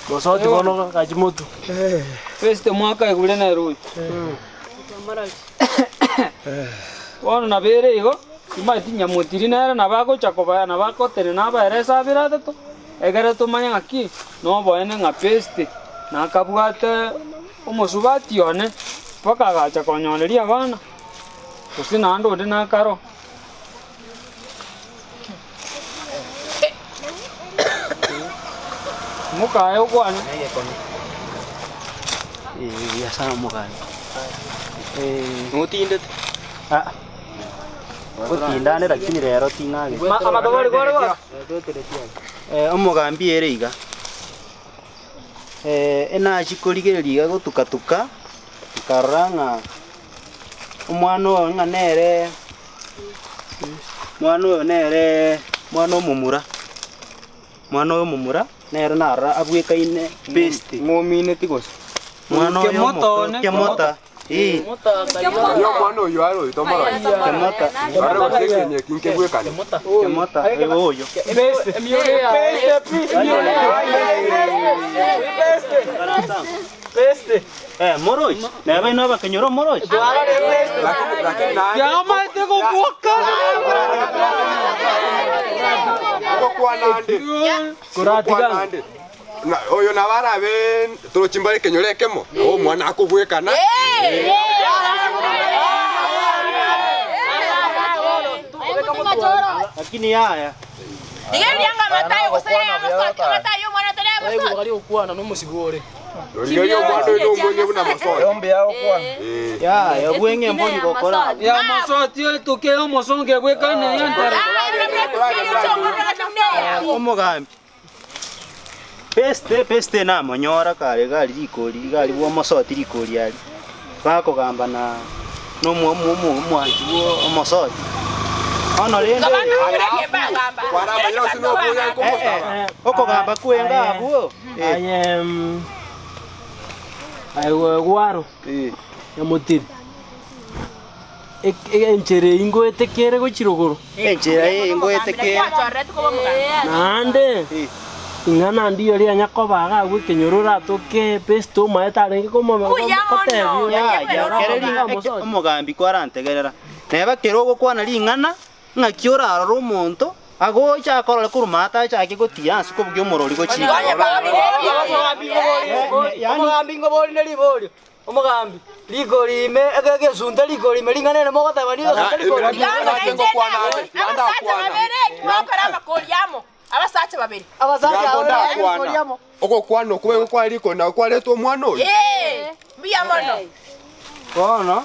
Mosoti bono gachi motu. First omwaka aigure nere oyo. Bono nabo ere igo, timanyeti nyamotiri nere nabo agocha kobaya nabo agotenena abaere ase abere atato, ekere tomanye ng'aki, noboene ng'a best nakabwate omosubati one, mpaka agacha konyoreria abana, gose naende onde nakaro. Mokaye okwane. Gotindane lakini rero ting'agete. Amatobori kware gwaka. Omogambi ere iga, enachi korigereria iga gotuka-tuka, nkarora ng'a omwana oyo ng'a nere Omwana oyo nere omwana omomura, omwana oyo omomura nere narora abwekaine best. Ng'omineti gose? Omwana oyo Kemota omoke one, kemota, eh. Oyo omwana oyio are oyo tomorore. Kemota. Arore gose ekenye eki nkebwekane. Kemota, eh oyo. Eh, morochi? Neba inwe abakenyoro morochi? Lakini naende Yamaete gogwoka. ngokwana ande, ngokwana ande. Na oyo nabo arabe torochi mbare ekenyoro ekemo, nabo omwana akobwekana. Lakini yaya. Rigereria omwana oyo nomonye buna mosoti. Eh. Yaya, obweng'e mbori gokora abwo. Ya mosoti otuke omosongo ebwekane yentara. Omogambi. Beste, beste namonyora kare gari rikori gari bwa omosoti rikori aria. Bakogamba na na omo- omo- omo- omwanchi bwa omosoti. Bono rende Kwaramanyire gose nobuya nkomosaba. eh, eh, okogamba kwenga abwo. Eh, Aye mm, aye gwaro eh. nyamotiri Ek- enchera eyio ngoete kere gochia rogoro Enchera eye ngoete kere. Naende Eh. ing'ana ndiyo rianya koba iga agwo ekenyoro oratoke best omaete arenge komo- Buya mono. kotebia Yaya, kere ring'ana eke- omogambi kwarantegerera. Neba kere ogokwana ring'ana, ng'aki orarore omonto, agocha akorore korwa maate achake gotiya ase kobugia omorori gochia igoro. Omogambi ngobori ne riborio, omogambi, rikori ime, egesunte rikori ime, ring'ana ere mogoteba nigo egesunte rikori ime. Nache ngokwana ande, tiga ndakwana. Abasacha babere. Abasacha Tiga abo ndakwana. rikori amo. Ogokwana okwo gokwa rikori nabo kwaretwa omwana oyo. Ee, mbuya mono. Bono,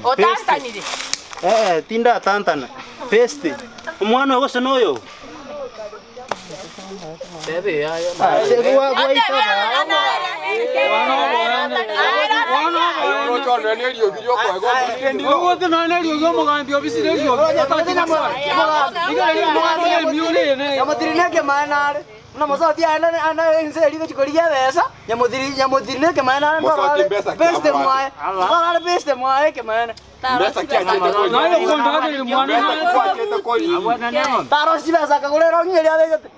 Otantanire. eh, tindatantana. Best, omwana oyo gose noyo? Ah, se- gwa- gwaitaba. Oroche onore neriogi riokoegwa omosikendiro. Ogote nonya neriogi omogambi obisire eriogi. Nyamotiri nekemaene are, buna mosoti aye nare ande ense eria gochia korigia ebesa, nyamotiri nyamotiri nekemaene are Mosoti nkorora are mbesa ki beste abwate? mwaye, nkorora are beste mwaye ekemaene. Mbesa ki achete korigia? Naye okondagereria mwana Mbesa ki gwachete korigia? Tarosi chibesa akagora erong'i eria abegete.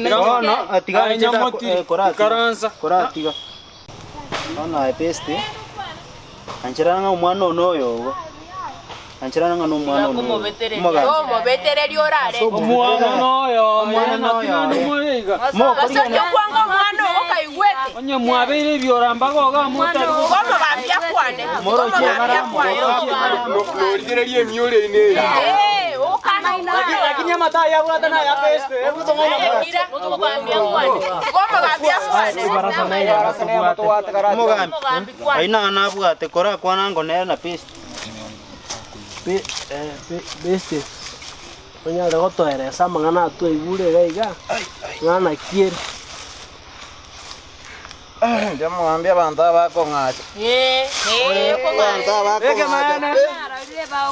Bono, atiga Aye, inche ndako- Nyamotiri, eh, koratiga. ikaransa. Koratiga. Bono aye beste, anchera ng'a omwana one oyo ogo. Anchera ng'a nomwana one oyo. Omogambi. Omobetereri orarete. Omwana noyo, Omwana noyo. naki more iga. Basoki okwanga omwana oo okaigwete. Onye mwabeire ebiora mbaga oga motari Igo omogambi akwane. Igo omogambi akwane. Norigereria emioro eye neya. Ee, okana Lakini lakini amatayi abwate naya beste, egotong'aina mono. Igo omogambi akwane. Omogambi. Omogambi kwane. Aye nang'a nabwate korakwana ngo nere na beste. Beste, onyare gotoeresa amang'ana atwaigure iga iga, ng'a naki ere. Inche omogambi abanto aba bakong'acha. Abanto aba bakong'acha.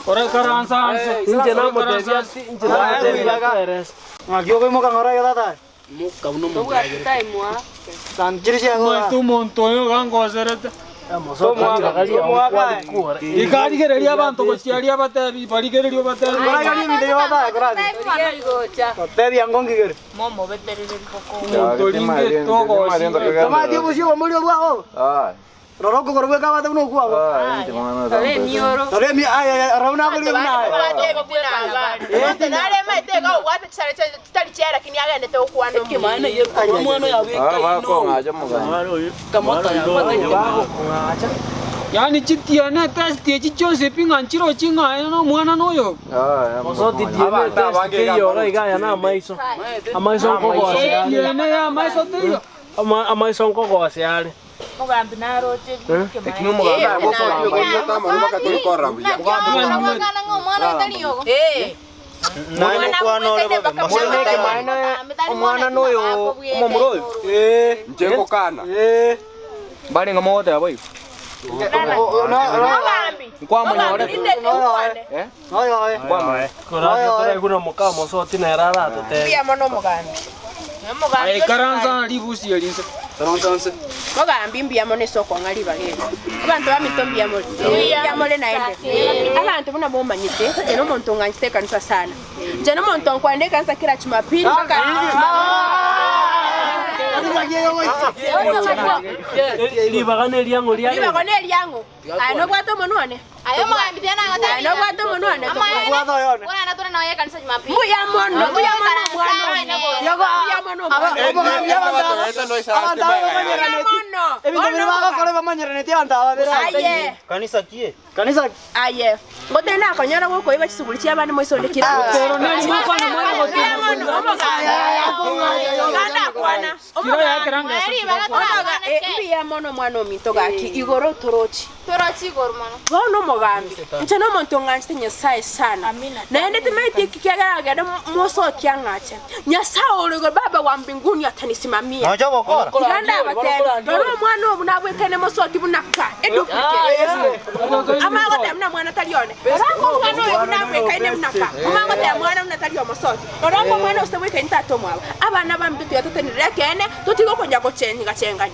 Ore karansa anse. Inche namotebia ati, inche namotebia atuerese. Ng'aki okoimoka ng'ora iga tata? Sanchiri chiago Omanyete omonto oyo gangoserete. Tomwaka Ikarigereria abanto gochiaria abatebi, barigereria obatebi. Korageria ebinto ebi bataya korati. Tebia ngongigeri. Omonto ringe togosi. Tomati obosio obomoria obwao. Rora okogoro gweka abate buna okwabo. Rora emi aye rora buna akoria buna aye. Yaani chitiana test echi chionsi pi ng'a nchiro ching'aye na omwana na oyo. Mosoti DNA test teiyo iga aya na amaiso. Amaiso nkogosea are. Tiene ya amaiso teiyo. Amaiso nkogosea are. Omwana noyo omomura oyo. Nche ngokana. Mbarenga mogoteba boigo. Korake toraigure moka mosoti nere aratotebie. Aye karansa ribusi erinse. Mogambi mbuya mono ase okong'a ribaga eri. Abanto baminto mbuya more. Mbuya more naende. Abanto buna momanyete, inche na omonto ong'anchete ekanisa sana. Inche na omonto nkwenda ekanisa kera Jumapili mpaka Ribaga neriang'o riare. Ribaga neriang'o. Aye nobwate omonwa one. Aye nobwate omonwa one. Mbuya mono, mbuya mono omwana one. Mbuya mono omwana one. Omogambi abanto aba abanto aba bamanyeraneti. Ebinto bire bagokora bamanyeraneti abanto aba babere. Aye. Kanisa kie. Kanisa Aye. Ngote nakonyora gokoiba chisuguri chia abande moiso onde kira. Otero neri mokwana mwana Mbuya mono omogambi. Ganda kwana. Kiro yakeranga Mbuya mono omwana ominto gaki igoro torochi. Bono omogambi. Inche na omonto ong'anchete Nyasaye sana. Naende timaeti eki kiagera agende mosoki ang'ache. Nyasaye ore igoro baba wa mbinguni atanisimamia. Nocha gokora. Tiganda abatebe. Rora omwana obu nabwekane mosoki buna ka. Eduplicate. Amagote muna mwana tari one. Orango omwana oyo buna abwekaine buna ka. Omagote mwana buna tari omosoki. Orango omwana ose bwekaine tata omwabo. Abana bambi tuyatotenire ekene totige konya gochenga chengani.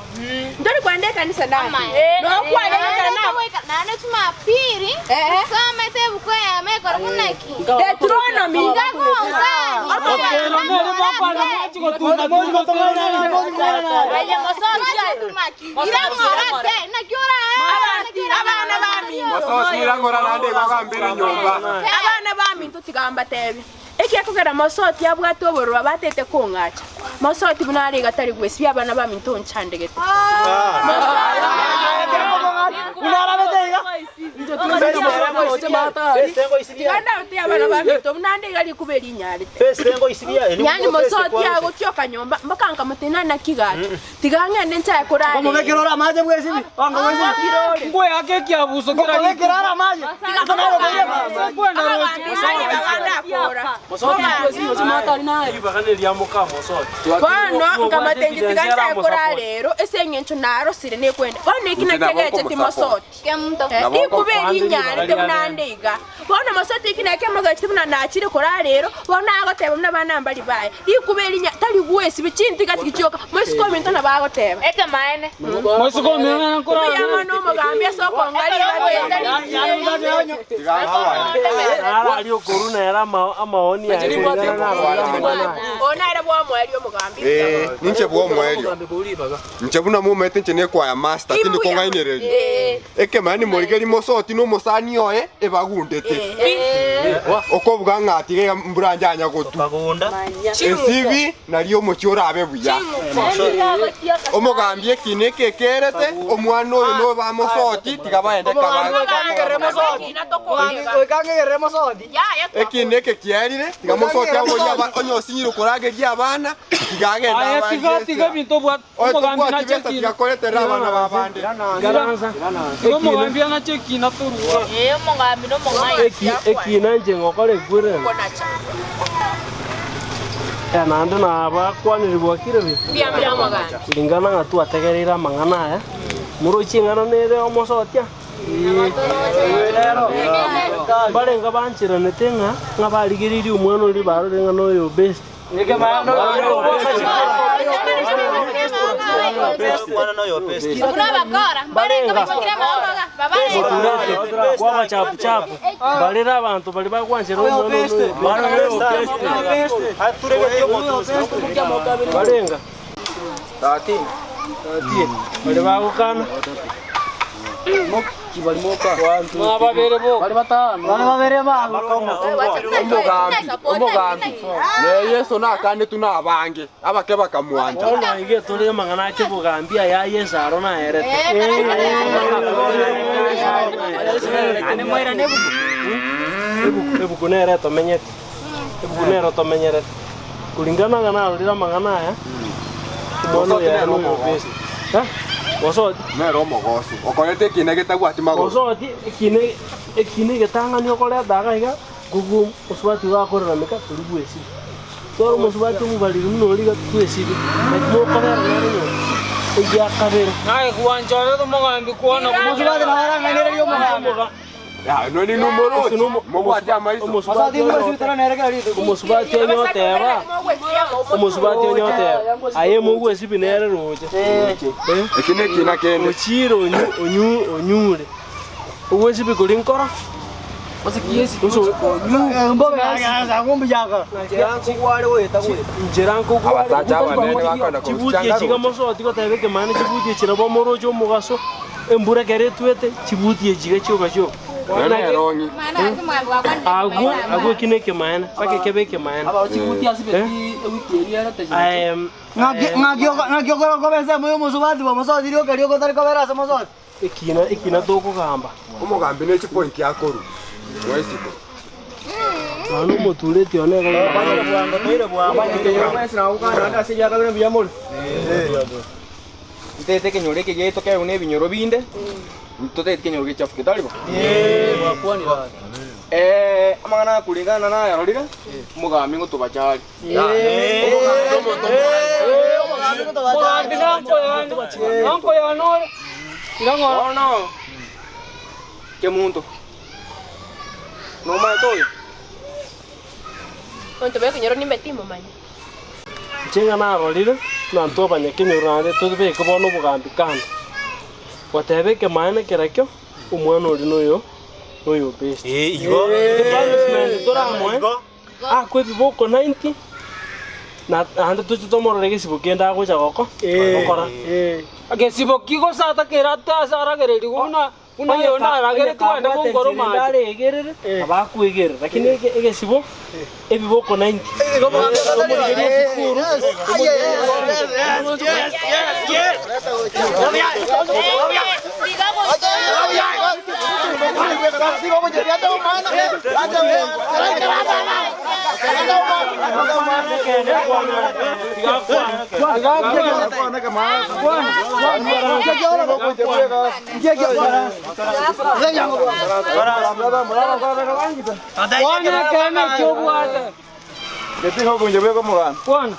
Ndori kwenda ekanisa nani? Nokwarengekana nabo. Deuteronomy. Otero neri mokwana mwachi gotunda Abana baminto. Mosoti naende gogambere nyomba. Abana baminto tigambatebia. Ekiakogera mosoti abwate obororo abatete kong'acha. Mosoti buna are iga tari gwesibia abana baminto onchandegete. Tiganda ote abana baminto buna ande iga rikuba erinyarete. Yani mosoti agotioka nyomba mpaka nkamotena naki gaki. Tiga ng'ende nchaye korara. Omobekera ore amache bwesibi. Wanga bwesibi. Ngwe yake ekiabuso kera Omobekera ore amache. Abagambi aye baganda akora. Ribaga neria moka mosoti. Bono nkamatengi tiga nchaye korara rero ase eng'encho narosire nekwenda. Bono eki nakegeche timosoti. Rikuba erinyarete buna ande iga. Bono mosoti eki nakemogeche buna nachire korara rero bono agoteba buna bana mbari baye. Rikuba erinya tari gwesibi chintiga tigichioka moisiko ominto nabo agoteba. Moisiko omena Mbuya nkora. mono omogambi ase okong'a ribaga. Arari okoru nere amaoni aye kulingana na abana. Onare bwomweri omogambi. Ninche bwomwerio. Nche buna momete nche nekwaya master tindi kong'ainereria. Ekemani morigeri mosoti nomosani oye ebagundete. Okobuga ng'a tiga mbura njanya gotu. Bagunda. Esibi nari omochi orabe buya. Omogambi ekina ekekerete omwana oyo noyo bamosoti tiga baende Oikangegerere mosoti. ekina eke kierire tiga mosoti agoria onyosinyire korageria abana tiga agenda Aye tiga tiga binto bwa omogambi omogambi nache tiga kina. koretera abana babande Ikaransa. Omogambi anache kina toruga. Ekina nche ngokora ekwere. Naende nabakwanire bwakire buya? Kulingana ng'a twategereire amang'ana aya, moroche ing'ana nere omosotia? Mbarenge bancheranete ng'a ng'a barigereirie omwana oria barore ng'a noyo best. Kwaba chapu chapu, barere abanto baria bagwanchera omwana oyo noyo best. Barenga. Baria bagokana. Mwababere boka. Omogambi, omogambi, ne Yeso nakanetwe nabange, abake bakamwancha. Bono iga tore amang'ana a kebogambi aya Yeso aro naerete. Ebuku ebuku nere etomenyete, ebuku nere tomenyerete. Kulingana ng'a narorire amang'ana aya, omwana oyo ere noyo best. Eh? Gosoti. Nere omogosu, okorete ekiina getabwati magoro. Gosoti ekiina ekiina egetang'ani okoreta iga iga, ngokwo omosubati igo akorarameka tori bwesibia. Tore omosubati omobariri buna oria iga twesibia, naki mokobera nere nyomba. Egia kabere. Naye gwanchorete omogambi kwana Omosubati nabo arang'ainererie omogambi. Omosubati onye oteba, omosubati onye oteba, aye mogwesibi nere roche. Eki nekina kende. Ochire onyu onyu onyure. Ogwesibi koria nkoro. Nchera nkogware. Abasacha abanene bakoenda Chibuti korusia echi iga mosoti goteba ekemani chibuti echi nabo moroche omogaso. Embura ekero etwete, chibuti echi iga chioka chioka. Nerong'i. Agwo, agwo eki nekemaene, mpaka ekebe ekemaene. Eh? Ng'aki okora koba ensemo y'omosubati bw'omosoti rioka rioka otari kobera ase omosoti? Ekina, ekina tokogamba. Omogambi ne chipointi akorwa mwaisiko. Nonya omotureti one iga Ntete ekenyoro eke giaito kebe buna ebinyoro binde, ntotagete ekenyoro gechafuke, tari bo? Amang'ana aya kuringana nayarorire, omogambi ngotobacha are. Omogambi nankoyane, nankoyane ore. Ira ng'ora. Bono, kemunto, nomanyete oyo? Monto bw'ekenyoro nimbe timomanya. Inche ng'a narorire buna intwe abanyakenyoro naende tobeke bono obogambi kando, goteba ekemaene kerakio, omwana oria noyo noyo best. Epunishment toramoe, akwe ebiboko 90, na naende toche tomorore gesibo kende agocha goko gokora. Gesibo ki gose atakere ate ase aragererigwe buna Buna Onye oyo naragerete kabwate kwenda gonkora enchera ende omoacho. aregerere, nabo akwegerera. Lakini egesibo, ebiboko 90. Omorigererie esukuru, Kwana ekeene ekio obwate. Kwana.